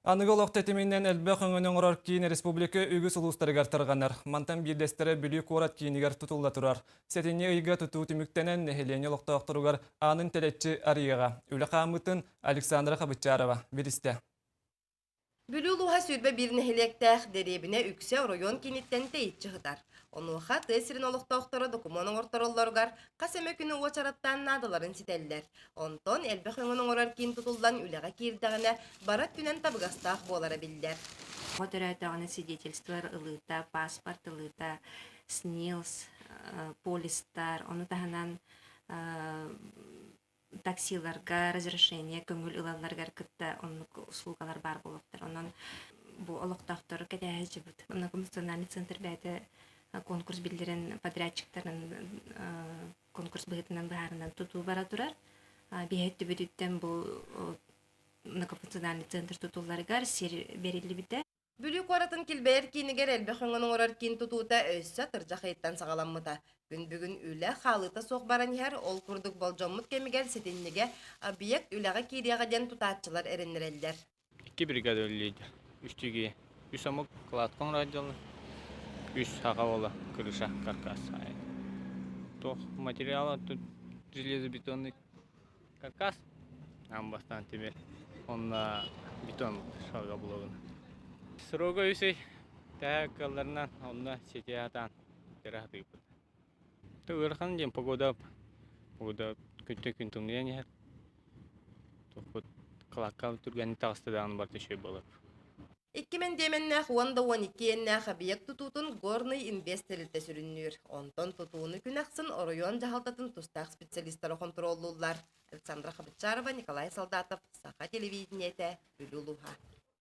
Аныгы олох тэтиминэн элбэх өҥөнү оҥорор киин республика үгүс улуустарыгар тарҕанар. Мантан биирдэстэрэ Бүлүү куорат киинигэр тутулла турар. Сэтинньи ыйга тутуу түмүктэнэн, нэһилиэнньэ олохтоохторугар аанын тэлэччи арыйыаҕа. Үлэ хаамыытын Александра Хабычарова билистэ. Бүлүү улууһа 21 нэһилиэктээх, дэриэбинэ үксэ оройуон кииниттэн тэйиччи сытар. Онуоха тыа сирин олохтоохторо докумуон оҥортороллоругар хас эмэ күнү уочараттаан наадаларын ситэллэр. Онтон элбэх өҥөнү оҥорор киин тутуллан үлэҕэ киирдэҕинэ, бары өттүнэн табыгастаах буолара биллэр. Оҕо төрөөтөҕүнэ свидетельство ылыыта, паспорт ылыыта, СНИЛС, полистар, ону таһынан таксиларга разрешение көҥүл ылалларыгар кытта оннук услугалар баар буолуохтар. Онон бу олохтоохтору кэтэһэ сылдьыбыт. Национальный центр бэйэтэ конкурс биллэрэн подрядчиктарын конкурс быһыытынан быһаарынан тутуу бара турар. Биһи өттүбүтүттэн бу многофункциональный центр тутулларыгар сир бэриллибитэ. Бүлүү куоратын килбэйэр киинигэр элбэх өҥөнү оҥорор киин тутуута өссө атырдьах ыйыттан саҕаламмыта. Күн бүгүн үлэ хаалыыта суох баран иһэр, ол курдук болдьоммут кэмигэр сэтинньигэ объект үлэҕэ киириэҕэ диэн тутааччылар эрэннэрэллэр. Икки бригада үлэлиир. Үстүүгэ үс омук кладка оҥорон үс саха уола крыша каркас. Туох материала тут железобетонный каркас аан бастаан тимир онно бетон шага булабын. Срога үс ый тэһэ кыалларынан онно ситиһэ сатаан бүтэрэ сатыыбыт. Ыарахан диэн погода погода күнтэн күн тымныйан иһэр. Туппут кылаакка түргэнник таҕыста даҕаны барыта үчүгэй буолар. Икки мэндиэмэннээх уон да 12 иэннээх объект тутуутун Горный Инвест тэрилтэ сүрүннүүр. Онтон тутууну күн ахсын оройуон дьаһалтатын тустаах специалистара хонтуруоллууллар. Александра Хабычарова, Николай Солдатов, Саха телевидениетэ, Бүлүү улууһа.